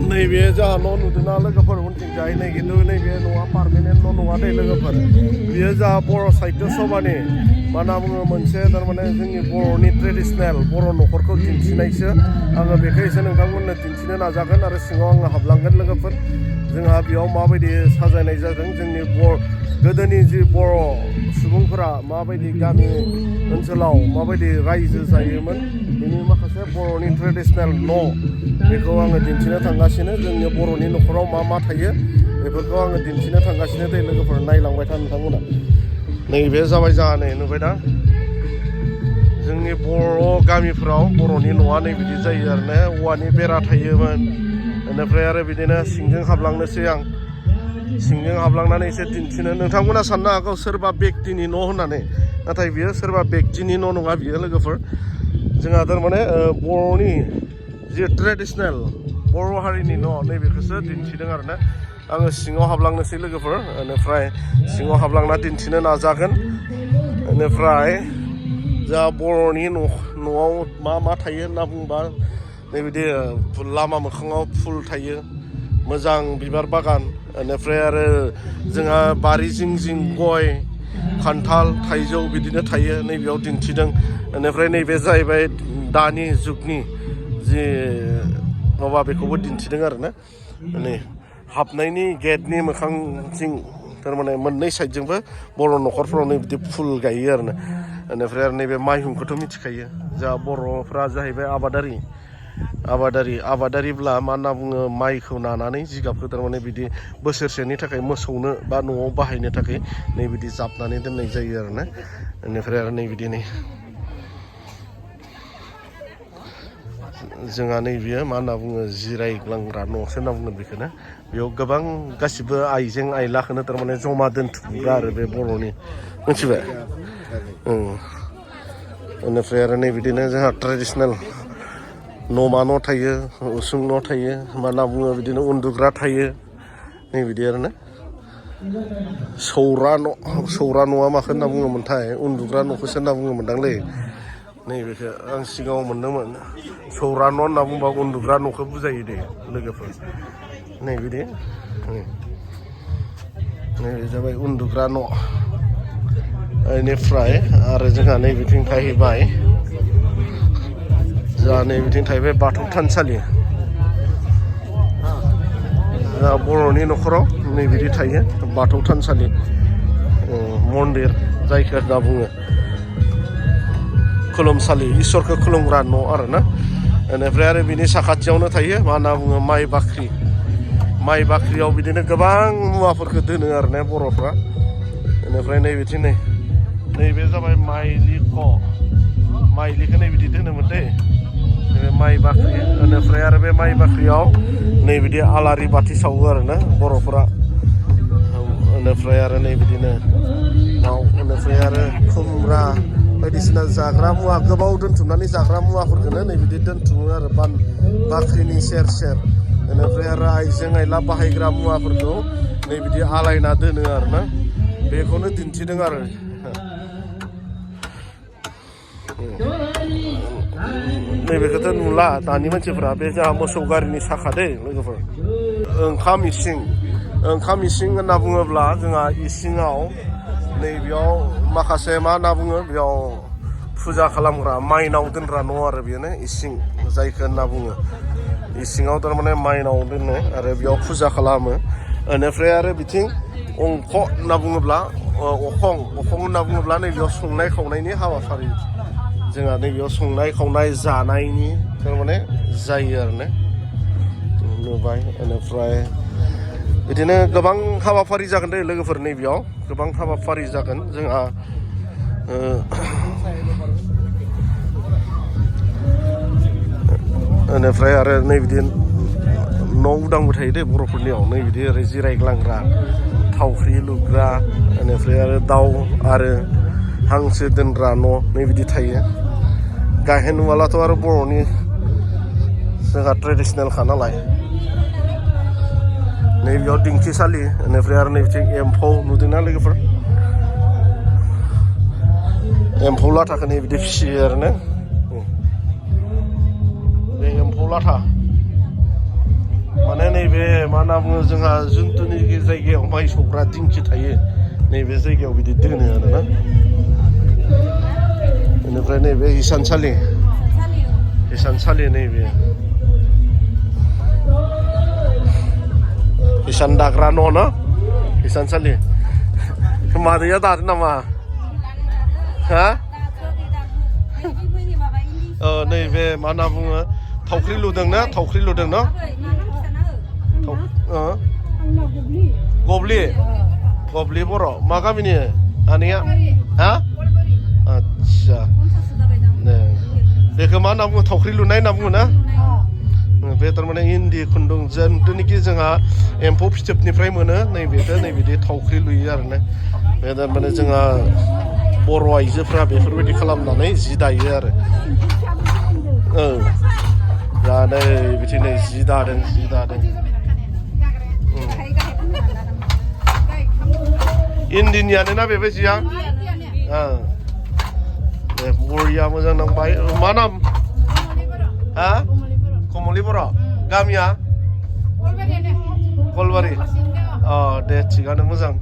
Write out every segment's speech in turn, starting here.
नैबे जोंहा न' नुदोंना लोगोफोर उनथिंजाय नै खिन्थु नैबे न'आ पार्मानेन्ट न' नङा दै लोगोफोर बेयो जोंहा बर' साहित्य सभानि मा होनना बुङो मोनसे थारमाने जोंनि बर'नि ट्रेडिसनेल बर' न'खरखौ दिन्थिनायसो आङो बेखौ एसे नोंथांमोननो दिन्थिनो नाजागोन आरो सिङाव आङो हाबलांगोन लोगोफोर जोंहा बेयाव माबायदि साजायनाय जादों जोंनि गोदोनि जि बर' सुबुंफोरा माबायदि गामि ओनसोलाव माबायदि रायजो जायोमोन बेनि माखासे बर'नि ट्रेडिसनेल न' बेखौ आङो दिन्थिनो थांगासिनो जोंनि बर'नि न'खराव मा थायो बेफोरखौ आङो दिन्थिनो थांगासिनो दै लोगोफोर नायलांबाय था नोंथांमोना नैबे जाबाय जोंहा नै नुबाय दा जोंनि बर' गामिफोराव बर'नि न'आ नै बिदि जायो आरो ना औवानि बेरा थायोमोन बेनिफ्राय आरो बिदिनो सिंजों हाबलांनोसै आं सिंजों हाबलांनानै एसे दिन्थिनो नोंथांमोना साननो हागौ सोरबा बेक्तिनि न' होननानै नाथाय बियो सोरबा बेक्तिनि न' नङा बियो लोगोफोर जोंहा थारमाने बर'नि जि ट्रेडिसनेल बर' हारिनि न' नैबेखौसो दिन्थिदों आरो ना आङो सिङाव हाबलांनोसै लोगोफोर बेनिफ्राय सिङाव हाबलांना दिन्थिनो नाजागोन बेनिफ्राय जोंहा बर'नि न'आव मा थायो होनना बुंबा नैबिदि लामा मोखाङाव फुल थायो मोजां बिबार बागान बेनिफ्राय आरो जोंहा बारि जिं जिं गय खान्थाल थाइजौ बिदिनो थायो नैबेयाव दिन्थिदों बेनिफ्राय नैबे जाहैबाय दानि जुगनि जि माबा बेखौबो दिन्थिदों आरो ना नै हाबनायनि गेटनि मोखांथिं थारमाने मोननै साइडजोंबो बर' न'खरफ्राव नै बिदि फुल गायो आरो ना बेनिफ्राय आरो नैबे माइहुंखौथ' मिथिखायो जोंहा बर'फ्रा जाहैबाय आबादारिब्ला मा होनना बुङो माइखौ नानानै जिगाबखौ थारमाने बिदि बोसोरसेनि थाखाय मोसौनो बा न'आव बाहायनो थाखाय नै बिदि जाबनानै दोननाय जायो आरो ना बेनिफ्राय आरो नै बिदिनो जोंहा नैबेयो मा होनना बुङो जिरायग्लांग्रा न'सो होनना बुङो बेखौनो बेयाव गोबां गासिबो आइजें आइलाखौनो थारमाने जमा दोनथुमग्रा आरो बे बर'नि मिथिबाय बेनिफ्राय आरो नै बिदिनो जोंहा ट्रेडिसनेल न'मा न' थायो उसुं न' थायो मा होनना बुङो बिदिनो उन्दुग्रा थायो नै बिदि आरो ना सौरा न'आ माखौ होनना बुङोमोनथाय उन्दुग्रा न'खौसो होनना बुङोमोनदांलै नैबेखौ आं सिगाङाव मोनदोंमोन सौरा न' होनना बुंबा उन्दुग्रा न'खौ बुजायो दे लोगोफोर नैबिदि नैबे जाबाय उन्दुग्रा न' बेनिफ्राय आरो जोंहा नैबिथिं थाहैबाय जोंहा नैबिथिं थाहैबाय बाथौ थानसालि जोंहा बर'नि न'खराव नैबिदि थायो बाथौ थानसालि मन्दिर जायखौ होनना बुङो खुलुमसालि इसोरखौ खुलुमग्रा न' आरो ना बेनिफ्राय आरो बिनि साखाथियावनो थायो मा होनना बुङो माइ बाख्रियाव बिदिनो गोबां मुवाफोरखौ दोनो आरो ना बर'फ्रा बेनिफ्राय नैबिथिं नैबे जाबाय माइलिखौ नैबिदि दोनोमोन दै नैबे माइ बाख्रि बेनिफ्राय आरो बे माइ बाख्रियाव नैबिदि आलारि बाथि सावो आरो ना बर'फोरा बेनिफ्राय आरो नैबिदिनो बेनिफ्राय आरो खुमब्रा बायदिसिना जाग्रा मुवा गोबाव दोनथुमनानै जाग्रा मुवाफोरखौनो नैबिदि दोनथुमो आरो बाख्रिनि सेर बेनिफ्राय आरो आइजें आइला बाहायग्रा मुवाफोरखौ नैबिदि आलायना दोनो आरो ना बेखौनो दिन्थिदों आरो नैबेखौथ' नुला दानि मानसिफ्रा बे जोंहा मोसौ गारिनि साखा दै लोगोफोर ओंखाम इसिं होनना बुङोब्ला जोंहा इसिङाव नैबेयाव माखासे मा होनना बुङो बेयाव फुजा खालामग्रा माइनाव दोनग्रा न' आरो बेनो इसिं जायखौ होनना बुङो इसिङाव थारमाने माइनाव दोनो आरो बेयाव फुजा खालामो बेनिफ्राय आरो बिथिं अखं होनना बुङोब्ला नैबेयाव संनाय खावनायनि हाबाफारि जोंहा नैबेयाव संनाय खावनाय जानायनि थारमाने जायो आरो ना नुबाय बेनिफ्राय बिदिनो गोबां हाबाफारि जागोन दे लोगोफोर नैबेयाव गोबां हाबाफारि जागोन जोंहा बेनिफ्राय आरो नैबिदि न' उदांबो थायो दे बर'फोरनियाव नैबिदि ओरै जिरायग्लांग्रा थावख्रि लुग्रा बेनिफ्राय आरो दाउ आरो हांसो दोनग्रा न' नैबिदि थायो गाहेन उवालाथ' आरो बर'नि जोंहा ट्रेडिसनेलखा नालाय नैबेयाव दिंखिसालि बेनिफ्राय आरो नैबिथिं एम्फौ नुदोंना लोगोफोर एम्फौ लाथाखौ नैबिदि फिसियो आरो ना बे एम्फौ लाथा माने नैबे मा होनना बुङो जोंहा जुन्थुनि जायगायाव माइ सौग्रा दिंखि थायो नैबे जायगायाव बिदि दोनो आरोना बेनिफ्राय नैबे हिसानसालि नैबे हिसान दाग्रा न' ना हिसानसालि मादैया दादो नामा हा नैबे मा होनना बुङो थावख्रि लुदों ना गब्लि बर' मा गामिनि आनैया हा आदसा बेखौ मा होनना बुङो थावख्रि लुनाय होनना बुङो ना बे थारमाने इन्दि खुन्दुं जिथुनिखि जोंहा एम्फौ फिथोबनिफ्राय मोनो नैबिदि थावख्रि लुयो आरोना बे थारमाने जोंहा बर' आइजोफ्रा बेफोरबायदि खालामनानै जि दायो आरो दा नै बिदिनो जि दादों इन्दिनियानो ना बेबो जिया बरिया मोजां नांबाय मा नाम हा कमलि बर' गामिया गलबारि दे थिगानो मोजां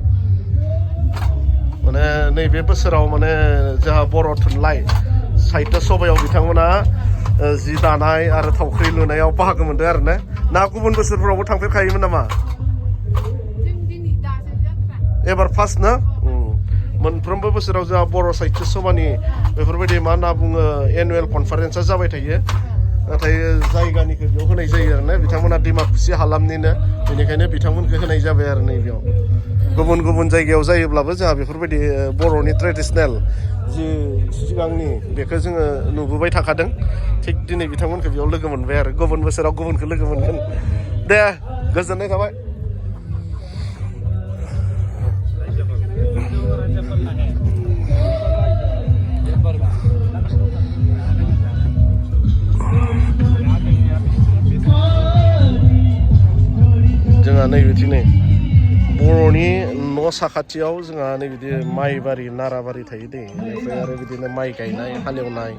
माने नैबे बोसोराव माने जोंहा बर' थुनलाइ साहित्य सभायाव बिथांमोना जि दानाय आरो थावख्रि लुनायाव बाहागो मोनदों आरो ना गुबुन बोसोरफोरावबो थांफेरखायोमोन नामा एबार फार्स्ट ना मोनफ्रोमबो बोसोराव जोंहा बर' साहित्य सभानि बेफोरबायदि मा होनना बुङो एनुवेल कनफारेन्सआ जाबाय थायो नाथाय जायगानिखौ बेयाव होनाय जायो आरोना बिथांमोना दिमाकुसि हालामनिनो बेनिखायनो बिथांमोनखौ होनाय जाबाय आरो नैबेयाव गुबुन जायगायाव जायोब्लाबो जोंहा बेफोरबायदि बर'नि ट्रेडिसनेल जि सिगांनि बेखौ जोङो नुबोबाय थाखादों थिग दिनै बिथांमोनखौ बेयाव लोगो मोनबाय आरो गुबुन बोसोराव गुबुनखौ लोगो मोनगोन दे गोजोननाय थाबाय जोंहा नैबिदि बर'नि न' साखाथियाव जोंहा नैबिदि माइबारि नाराबारि थायो दै बेनिफ्राय आरो बिदिनो माइ गायनाय हालेवनाय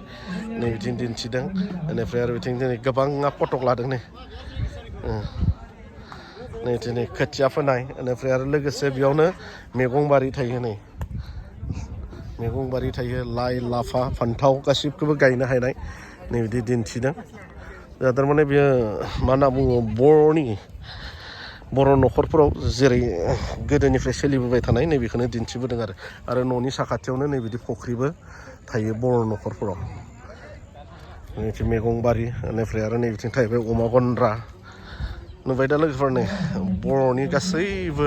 नैबिदिनो दिन्थिदों बेनिफ्राय आरो बिथिं दिनै गोबाङा फटक लादों नै दिनै खोथिया फोनाय बेनिफ्राय आरो लोगोसे बेयावनो मैगं बारि थायो लाइ लाफा फान्थाव गासिबखौबो गायनो हानाय नैबिदि दिन्थिदों दा थारमाने बेयो मा होनना बुङो बर' न'खरफोराव जेरै गोदोनिफ्राय सोलिबोबाय थानाय नैबेखौनो दिन्थिबोदों आरो न'नि साखाथियावनो नैबिदि फुख्रिबो थायो बर' न'खरफोराव नैथिं मैगं बारि बेनिफ्राय आरो नैबिथिं थाहैबाय अमा गन्द्रा नुबाय दा लोगोफोर नै बर'नि गासैबो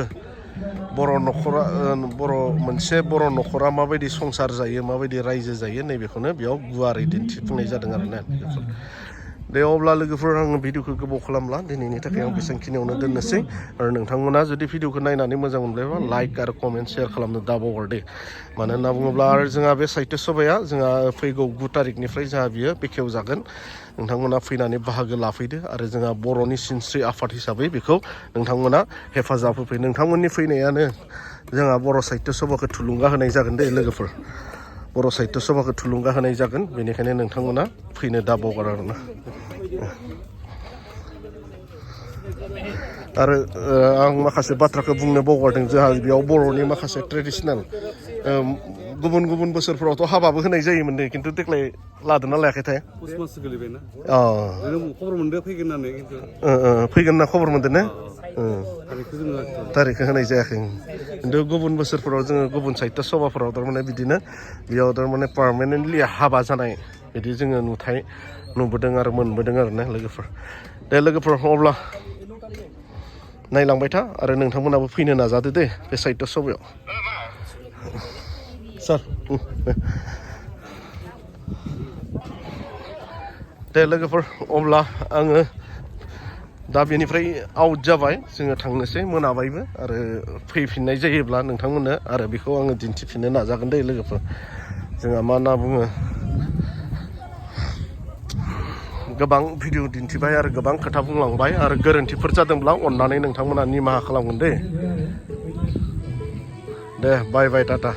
मोनसे बर' न'खरा माबायदि संसार जायो माबायदि रायजो जायो नैबेखौनो बेयाव गुवारै दिन्थिफुंनाय जादों आरोना दे अब्ला लोगोफोर आङो भिडिअखौ गोबाव खालामला दिनैनि थाखाय आं बेसेबांखिनियावनो दोननोसै आरो नोंथांमोना जुदि भिडिअखौ नायनानै मोजां मोनबायबा लाइक आरो कमेन्ट शेयार खालामनो दाबावहर दे मानो होनना बुङोब्ला आरो जोंहा बे साहित्य सभाया जोंहा फैगौ 9 तारिखनिफ्राय जोंहा बियो बेखेवजागोन नोंथांमोना फैनानै बाहागो लाफैदो आरो जोंहा बर'नि सिनस्रि आफाद हिसाबै बेखौ नोंथांमोना हेफाजाब होफै नोंथांमोननि फैनायानो जोंहा बर' साहित्य सभाखौ थुलुंगा होनाय जागोन दे लोगोफोर बर' साहित्य सभाखौ थुलुंगा होनाय जागोन बेनिखायनो नोंथांमोना फैनो दाबावगार आरोना आरो आं माखासे बाथ्राखौ बुंनो बावगारदों जोंहा बेयाव बर'नि माखासे ट्रेडिसनेल गुबुन बोसोरफोरावथ' हाबाबो होनाय जायोमोन दे खिन्थु देग्लाय लादोंना लायाखैथाय फैगोन ना खबर मोनदों ना तारिखखौ होनाय जायाखै खिन्थु गुबुन बोसोरफोराव जोङो गुबुन साहित्य सभाफोराव थारमाने बिदिनो बेयाव थारमाने पार्मानेन्टलि हाबा जानाय बिदि जोङो नुथाय नुबोदों आरो मोनबोदों आरोना लोगोफोर दे लोगोफोर अब्ला नायलांबाय था आरो नोंथांमोनाबो फैनो नाजादो दे बे साहित्य सभायाव सार दे लोगोफोर अब्ला आङो दा बेनिफ्राय आउट जाबाय जोङो थांनोसै मोनाबायबो आरो फैफिननाय जायोब्ला नोंथांमोननो आरो बेखौ आङो दिन्थिफिननो नाजागोन दे लोगोफोर जोंहा मा होनना बुङो गोबां भिडिअ दिन्थिबाय आरो गोबां खोथा बुंलांबाय आरो गोरोन्थिफोर जादोंब्ला अननानै नोंथांमोना निमाहा खालामगोन दे बाय टाटा